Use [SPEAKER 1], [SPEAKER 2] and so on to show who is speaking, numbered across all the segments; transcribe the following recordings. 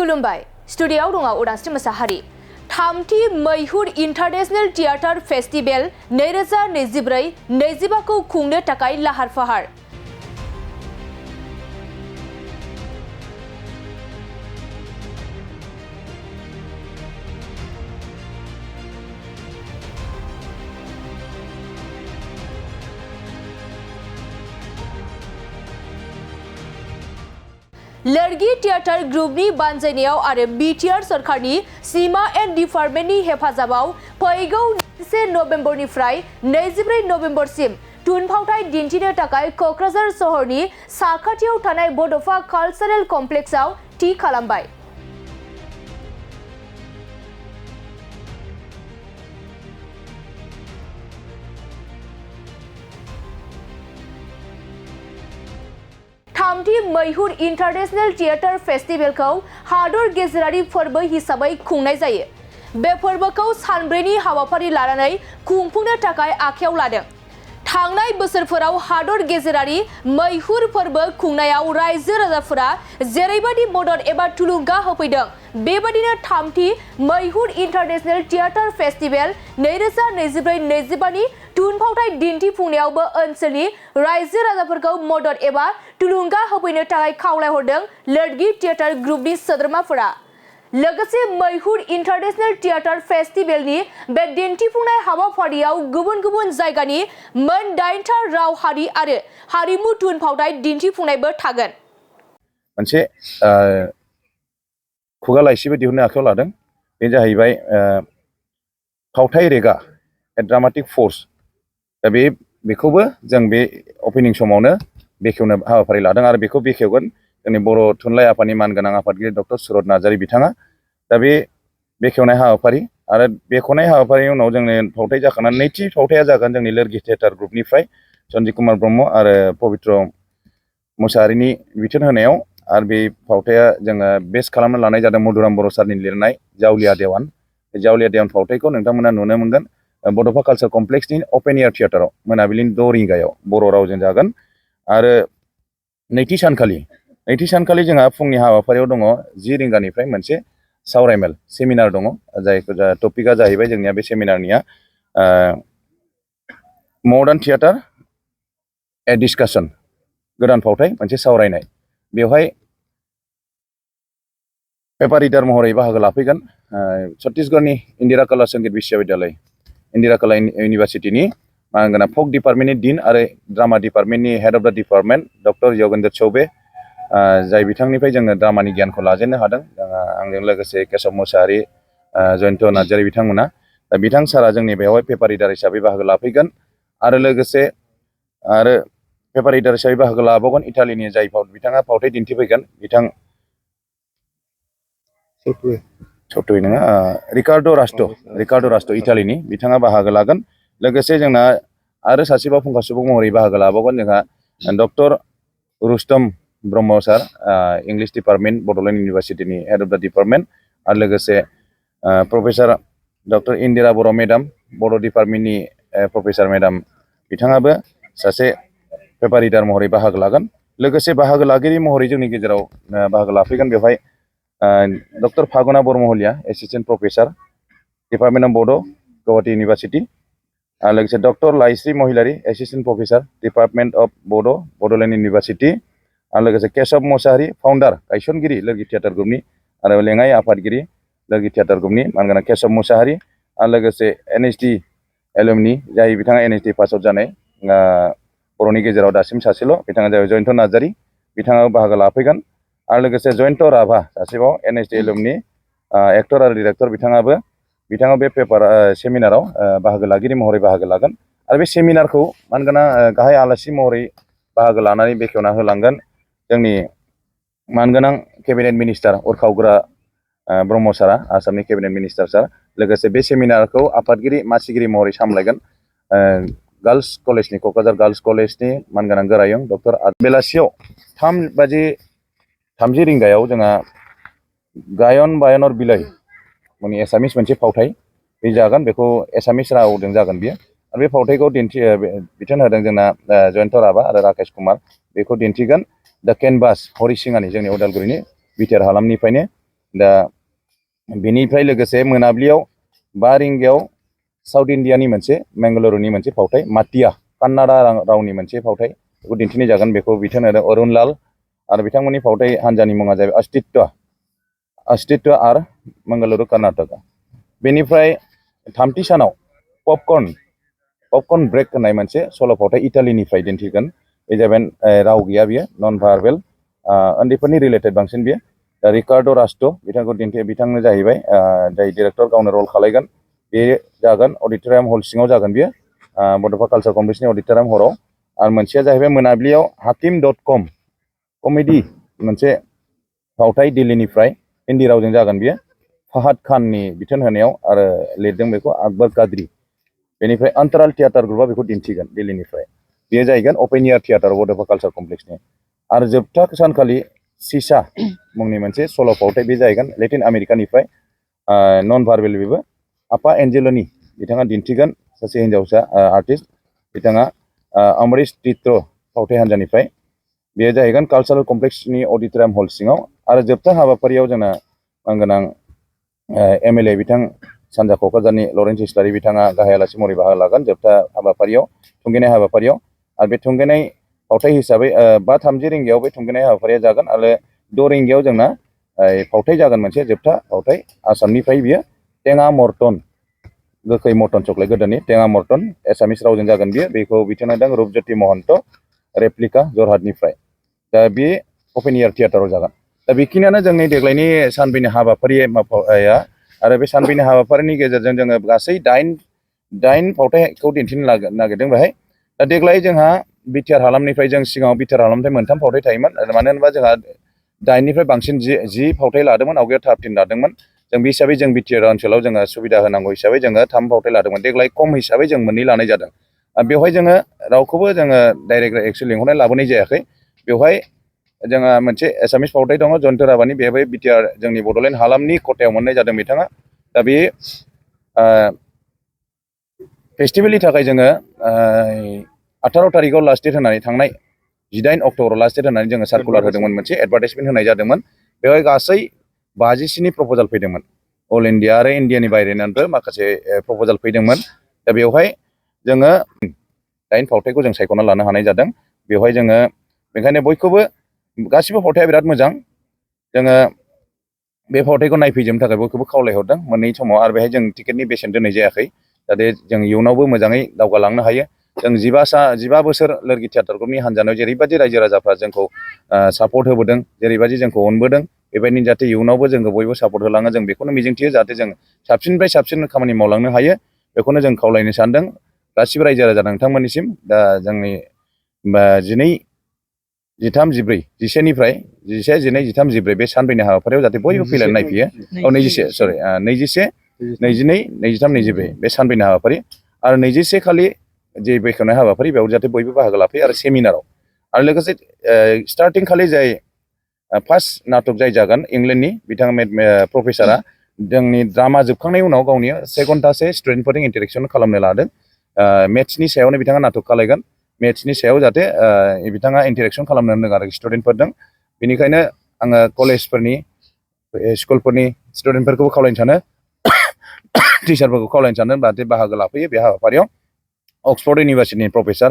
[SPEAKER 1] खुलुमबाय स्टुडियोआव दङ उदांस्रि मोसाहारि। थामथि मैहुर इन्टारनेशनेल थियेटार फेस्टिभेल 2024-25 खौ खुंनो थाखाय लाहार फाहार। लर्गी थियेटार ग्रुपनि बानजायनायाव आरो बिटिआर सरकारनि सिमा एन्ड डिपार्टमेन्टनि हेफाजाबाव फैगौ 1 नबेम्बरनिफ्राय 24 नबेम्बरसिम थुनफावथाय दिन्थिनो थाखाय क'क्राझार सहरनि साखाथियाव थानाय बड'फा कालचारेल कमप्लेक्सआव थि खालामबाय। थामथि मैहुर इन्टारनेशनेल थियेटार फेस्टिभेलखौ हादर गेजेरारि फोरबो हिसाबै खुंनाय जायो। बे फोरबोखौ सानब्रैनि हाबाफारि लानानै खुंफुंनो थाखाय आखायाव लादों। थांनाय बोसोरफोराव हादर गेजेरारि मैहुर फोरबो खुंनायाव रायजो राजाफोरा जेरैबादि मदद एबा थुलुंगा होफैदों, बेबादिनो थामथि मैहुर इन्टारनेशनेल थियेटार फेस्टिभेल 2024-25 नि थुनफावथाय दिन्थिफुंनायावबो ओनसोलनि रायजो राजाफोरखौ मदद एबा थुलुंगा होफैनो थाखाय खावलायहरदों लर्गी थियेटार ग्रुपनि सोद्रोमाफोरा। लोगोसे मैहुर इन्टारनेशनेल थियेटार फेस्टिभेलनि बे दिन्थिफुंनाय हाबाफारियाव गुबुन गुबुन जायगानि मोन 8था राव हारि आरो हारिमु थुनफावथाय दिन्थिफुंनायबो थागोन।
[SPEAKER 2] मोनसे खुगा लाइसिबो दिहुननो आखायाव लादों। बे जाहैबाय फावथाय रेगा ए ड्रामाटिक फर्स। दा बेखौबो जों बे अपेनिं समावनो बेखेवनो हाबाफारि लादों आरो बेखौ बेखेवगोन जोंनि बर' थुनलाइ आफादनि मानगोनां आफादगिरि डक्टर सुरत नार्जारी बिथाङा। दा बे बेखेवनाय हाबाफारि आरो बेखेवनाय हाबाफारिनि उनाव जोंनि फावथाय जाखांनानै नैथि फावथाया जागोन जोंनि लोरगि थियेटार ग्रुपनिफ्राय सन्जिब कुमार ब्रह्म आरो पबित्र मोसाहारिनि बिथोन होनायाव। आरो बे फावथाया जोङो बेस खालामनो लानाय जादों मधुराम बर' सारनि लिरनाय जावलिया देवान। बे जावलिया देवान फावथायखौ नोंथांमोना नुनो मोनगोन बड'फा कालचार कमप्लेक्सनि अपेन एयार थियेटाराव मोनाबिलिनि 6 रिंगायाव बर' रावजों जागोन। आरो नैथि सानखालि जोंहा फुंनि हाबाफारियाव दङ 10 रिंगानिफ्राय मोनसे सावरायमेल सेमिनार दङ, जायखौ टपिकआ जाहैबाय जोंनिया बे सेमिनारनिया मडार्न थियेटार ए डिसकासन, गोदान फावथाय मोनसे सावरायनाय। बेवहाय पेपार रिडार महरै बाहागो लाफैगोन छत्तीसगढ़नि इन्दिरा कला संगीत विश्वविद्यालय इन्दिरा कला इउनिभारसिटिनि मानगोनां फक डिपार्टमेन्टनि डिन आरो drama डिपार्टमेन्टनि head of the department doctor Yogendra Choubey, जाय बिथांनिफ्राय जोङो ड्रामानि गियानखौ लाजेननो हादों। आंजों लोगोसे केशव मोसाहारि, जयन्त नार्जारी बिथांमोना। दा बिथां सारा जोंनि बेवहाय पेपार रिडार हिसाबै बाहागो लाफैगोन आरो लोगोसे पेपार रिडार हिसाबै बाहागो लाबावगोन इटालिनि जाय बिथाङा फावथाय दिन्थिफैगोन, बिथां रिकार्ड' रास्टो इटालिनि बिथाङा बाहागो लागोन। लोगोसे जोंना आरो सासे बावखुंग्रा सुबुं महरै बाहागो लाबावगोन जोंहा doctor Rustam Brahma sir, English department Bodoland इउनिभारसिटिनि हेड अफ द डिपार्टमेन्ट। आरो लोगोसे professor doctor Indira Boro' madam, Boro' डिपार्टमेन्टनि प्रफेसर मेडाम, बिथाङाबो सासे पेपार रिडार महरै बाहागो लागोन। लोगोसे बाहागो लागिरि महरै जोंनि गेजेराव बाहागो लाफैगोन बेवहाय doctor Phaguna Baramahalia, assistant professor department of Bodo' Guwahati university. आरो लोगोसे doctor Laisri Mahilary, assistant professor department of Bodoland university. आरो लोगोसे केशव मोसाहारि, फाउन्डार गायसनगिरि लोरगि थियेटार ग्रुपनि आरो लेङाइ आफादगिरि लोरगि थियेटार ग्रुपनि मानगोनां केशव मोसाहारि। आरो लोगोसे एनएसडि एलुमनि, जाय बिथाङा एनएसडि पास आउट जानाय बर'नि गेजेराव दासिम सासेल', बिथाङा जाबाय जयन्त नार्जारी, बिथाङाबो बाहागो लाफैगोन। आरो लोगोसे जयन्त राभा, सासेबाव एनएसडि एलुमनि एक्टर आरो डिरेक्टर, बिथाङा बे पेपार सेमिनाराव बाहागो लागिरि महरै बाहागो लागोन। आरो बे सेमिनारखौ मानगोनां गाहाय आलासि महरै बाहागो लानानै बेखेवना होलांगोन जोंनि मानगोनां केबिनेट मिनिस्टार उरखावग्रा ब्रह्म सारा, आसामनि केबिनेट मिनिस्टार सार। लोगोसे बे सेमिनारखौ आफादगिरि मासिगिरि महरै सामलायगोन गार्लस कलेजनि, क'क्राझार गार्लस कलेजनि मानगोनां गोरायुं डक्टर। बेलासियाव 3:30 रिंगायाव जोंहा गायन बायनर बिलाइ माने एसामिस मोनसे फावथाय बे जागोन, बेखौ एसामिस रावजों जागोन बियो। आरो बे फावथायखौ बिथोन होदों जोंना जयन्त राभा आरो राकेश कुमार, बेखौ दिन्थिगोन दा केनभास हरिसिङानि, जोंनि उदालगुरिनि बिटिआर हालामनिफ्रायनो। दा बेनिफ्राय लोगोसे मोनाबिलियाव 5 रिंगायाव साउथ इन्डियानि मोनसे बेंगालुरुनि मोनसे फावथाय माटिया कान्नाडा रावनि मोनसे फावथाय बेखौ दिन्थिनाय जागोन। बेखौ बिथोन होदों अरुण लाल आरो बिथांमोननि फावथाय हान्जानि मुङा जाहैबाय अस्तित्व आर बेंगालुरु कर्नाटका। बेनिफ्राय थामथि सानाव पपकर्न ब्रेक होननाय मोनसे सल' फावथाय इटालिनिफ्राय दिन्थिगोन। बे जाबाय राव गैया, बियो नन भार्बेल, उन्दैफोरनि रिलेटेड बांसिन बियो। रिकार्ड' रास्टो बिथांनो जाहैबाय जाय डिरेक्टर, गावनो रल खालायगोन। बे जागोन अडिट'रियाम हल सिङाव जागोन बियो, बड'फा कालचार कमप्लेक्सनि अडिट'रियाम हलाव। आरो मोनसेया जाहैबाय मोनाबिलियाव hakim.com कमेडि मोनसे फावथाय दिल्लीनिफ्राय हिन्दी रावजों जागोन बियो, फाहाद खाननि बिथोन होनायाव आरो लिरदों बेखौ आकबर कादरी। बेनिफ्राय अन्तराल थियेटार ग्रुपआ बेखौ दिन्थिगोन दिल्लीनिफ्राय। बेयो जाहैगोन अपेन एयार थियेटार बड'फा कालचार कमप्लेक्सनि। आरो जोबथा सानखालि सिसा मुंनि मोनसे सल' फावथाय, बे जाहैगोन लेटिन आमेरिकानिफ्राय नन भार्बेल, बेबो आपा एन्जेल'नि बिथाङा दिन्थिगोन, सासे हिन्जावसा आर्टिस्ट। बिथाङा अमरीश चित्र फावथाय हान्जानिफ्राय। बेयो जाहैगोन कालचारेल कमप्लेक्सनि अडिट'रियाम हल सिङाव। आरो जोबथा हाबाफारियाव जोंना गोनां MLA बिथां सानजा क'क्राझारनि लरेन्स इस्लारि बिथाङा गाहाय आलासि महरै बाहागो लागोन जोबथा हाबाफारियाव, थुंगेनाय हाबाफारियाव। आरो बे थुंगेनाय फावथाय हिसाबै 5:30 रिंगायाव बे थुंगेनाय हाबाफारिया जागोन। आरो 6 रिंगायाव जोंना फावथाय जागोन मोनसे जोबथा फावथाय आसामनिफ्राय, बियो टेङा मर्टन, गोखै मर्टन चक्लेट गोदोनि टेङा मर्टन, एसामिस रावजों जागोन बियो। बेखौ बिथोन होदों रुपज्योति महन्त, रेप्लिका जरहाटनिफ्राय। दा बे अपेन एयार थियेटाराव जागोन। दा बेखिनियानो जोंनि देग्लायनि सानबैनि हाबाफारिया। आरो बे सानबैनि हाबाफारिनि गेजेरजों जोङो गासै दाइन फावथायखौ दिन्थिनो नागिरदों बेहाय। दा देग्लाय जोंहा बिटिआर हालामनिफ्राय, जों सिगाङाव बिटिआर हालामनिफ्राय 3 फावथाय थायोमोन। मानो होनोबा जोंहा 9निफ्राय बांसिन 10 फावथाय लादोंमोन, आवगायाव 13 लादोंमोन। जों बे हिसाबै जों बिटिआर ओनसोलाव जोङो सुबिदा होनांगौ हिसाबै जोङो 3 फावथाय लादोंमोन। देग्लाय खम हिसाबै जों 2 लानाय जादों। बेवहाय जोङो रावखौबो जोङो डाइरेक्ट एक्सुवेलि लिंहरनाय लाबोनाय जायाखै। बेवहाय जोंहा मोनसे एसामिस फावथाय दङ, जयन्त राभानि, बेबो बिटिआर जोंनि बड'लेण्ड हालामनि खथायाव मोननाय जादों बिथाङा। दा बे फेस्टिभेलनि थाखाय जोङो 18 थारिखआव लास्ट डेट होनानै, थांनाय 18 अक्ट'बराव लास्ट डेट होनानै जोङो सार्कुलार होदोंमोन, मोनसे एडभार्टाइजमेन्ट होनाय जादोंमोन। बेवहाय गासै 57 प्रप'जाल फैदोंमोन। अल इन्डिया आरो इन्डियानि बायरानिफ्राय माखासे प्रप'जाल फैदोंमोन। दा बेवहाय जोङो 9 फावथायखौ जों सायख'ना लानो हानाय जादों। बेवहाय जोङो बेखायनो बयखौबो, गासिबो फावथाया बिराद मोजां। जोङो बे फावथायखौ नायफैजोबनो थाखाय बयखौबो खावलायहरदों मोननै समाव। आरो बेहाय जों टिकेटनि बेसेन दोननाय जायाखै, जाहाथे जों इयुनावबो मोजाङै दावगालांनो हायो। जों 15 बोसोर लोरगि थियेटार ग्रुपनि हान्जानायाव जेरैबायदि रायजो राजाफ्रा जोंखौ सापर्ट होबोदों, जेरैबायदि जोंखौ अनबोदों, बेबायदिनो जाहाथे इयुनावबो जोंखौ बयबो सापर्ट होलाङो, जों बेखौनो मिजिंथियो। जाहाथे जों साबसिननिफ्राय साबसिन खामानि मावलांनो हायो, बेखौनो जों खावलायनो सानदों गासिबो रायजो राजा नोंथांमोननिसिम। दा जोंनि 12, 13, 14, 11निफ्राय 11, 12, 13, 14 बे सानब्रैनि हाबाफारियाव जाहाथे बयबो फैनानै नायफैयो। 21, 22, 23, 24 बे सानब्रैनि हाबाफारि। आरो 21 खालि जे बेखेवनाय हाबाफारि, बेयाव जाहाथे बयबो बाहागो लाफैयो। आरो सेमिनाराव, आरो लोगोसे स्टार्टिं खालि जाय फार्स्ट नाटक जाय जागोन इंलेन्डनि बिथाङा प्रफेसारा, जोंनि ड्रामा जोबखांनायनि उनाव गावनि 1 घन्टासो स्टुडेन्टफोरजों इन्टारेक्सन खालामनो लादों। मेथ्सनि सायावनो बिथाङा नाटक खालायगोन। मेथ्सनि सायाव जाहाथे बिथाङा इन्टारेक्सन खालामनो होनदों आरो स्टुडेन्टफोरजों। बेनिखायनो आङो कलेजफोरनि, स्कुलफोरनि स्टुडेन्टफोरखौबो खावलायनो सानो, टिचारफोरखौ खावलायनो सानो, जाहाथे बाहागो लाफैयो बे हाबाफारियाव। अक्सफर्ड इउनिभारसिटिनि प्रफेसार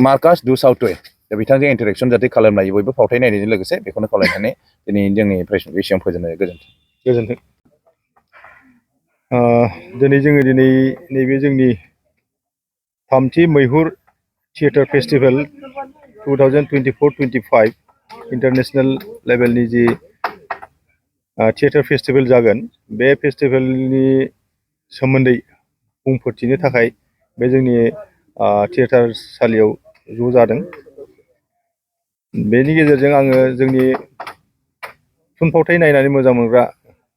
[SPEAKER 2] मार्कास डु साउथवे, बिथांजों इन्टारेक्सन जाहाथे खालामनो हायो बयबो फावथाय नायनायजों लोगोसे, बेखौनो खावलायनानै दिनै जोंनि प्रेजेन्टेसन फोजोबनाय। गोजोन्थों।
[SPEAKER 3] दिनै नैबे जोंनि 3थि मैहुर थियेटार फेस्टिभेल 2024-25 इन्टारनेसनेल लेभेलनि जि थियेटार फेस्टिभेल जागोन, बे फेस्टिभेलनि सोमोन्दै बुंफोरथिनो थाखाय बे जोंनि थियेटारसालियाव ज' जादों। बेनि गेजेरजों आङो जोंनि थुनफावथाय नायनानै मोजां मोनग्रा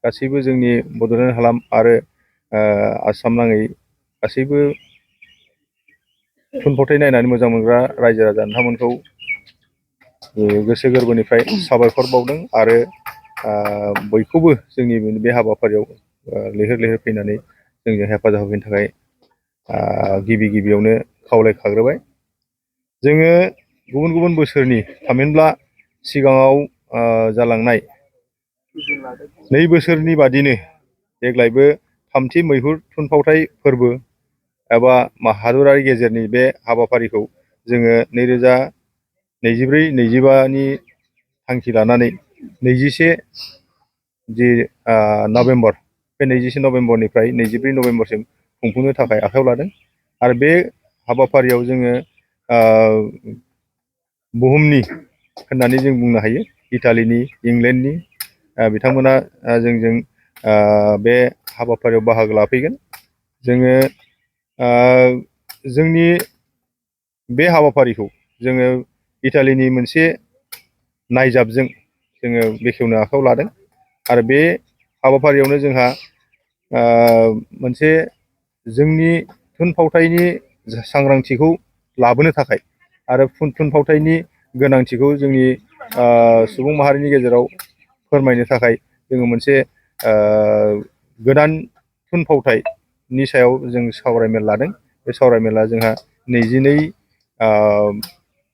[SPEAKER 3] गासैबो जोंनि बड'लेण्ड हालाम आरो आसाम नाङै गासैबो थुनफावथाय नायनानै मोजां मोनग्रा रायजो राजा नोंथांमोनखौ गोसो गोरबोनिफ्राय साबायखर बावदों। आरो बयखौबो जोंनि बे हाबाफारियाव लैहोर लैहोर फैनानै जोंजों हेफाजाब होफैनो थाखाय गिबियावनो खावलायखाग्रोबाय। जोङो गुबुन गुबुन बोसोरनि, थामहिनबा सिगाङाव जालांनाय 2 बोसोरनि बादिनो देग्लायबो 3थि मैहुर थुनफावथाय फोरबो एबा हादरारि गेजेरनि बे हाबाफारिखौ जोङो 2024-25नि थांखि लानानै 21 नभेम्बर बे 21 नभेम्बरनिफ्राय 24 नभेम्बरसिम खुंफुंनो थाखाय आखायाव लादों आरो बे हाबाफारियाव जोङो बुहुमनि होननानै जों बुंनो हायो इटालिनि इंलेन्डनि बिथांमोना जोंजों बे हाबाफारियाव बाहागो लाफैगोन। जोङो जोंनि बे हाबाफारिखौ जोङो इटालिनि मोनसे नायजाबजों जोङो बेखेवनो आखायाव लादों आरो बे हाबाफारियावनो जोंहा मोनसे जोंनि थुनफावथायनि सांग्रांथिखौ लाबोनो थाखाय आरो थुनफावथायनि गोनांथिखौ जोंनि सुबुं माहारिनि गेजेराव फोरमायनो थाखाय जोङो मोनसे गोदान थुनफावथायनि सायाव जों सावरायमेल लादों। बे सावरायमेला जोंहा 22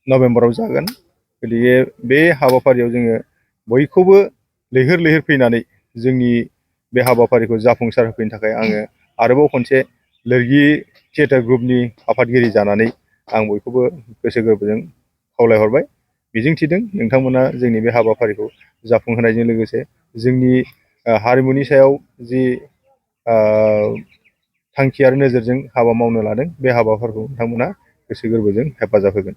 [SPEAKER 3] नभेम्बराव जागोन। गतिके बे हाबाफारियाव जोङो बयखौबो लैहोर लैहोर फैनानै जोंनि बे हाबाफारिखौ जाफुंसार होफैनो थाखाय आङो आरोबाव खनसे लिरगिरि थियेटार ग्रुपनि आफादगिरि जानानै आं बयखौबो गोसो गोरबोजों खावलायहरबाय, मिजिंथिदों नोंथांमोना जोंनि बे हाबाफारिखौ जाफुंहोनायजों लोगोसे जोंनि हारिमुनि सायाव जि थांखि आरो नोजोरजों हाबा मावनो लादों बे हाबाफोरखौ नोंथांमोना गोसो गोरबोजों हेफाजाब होगोन।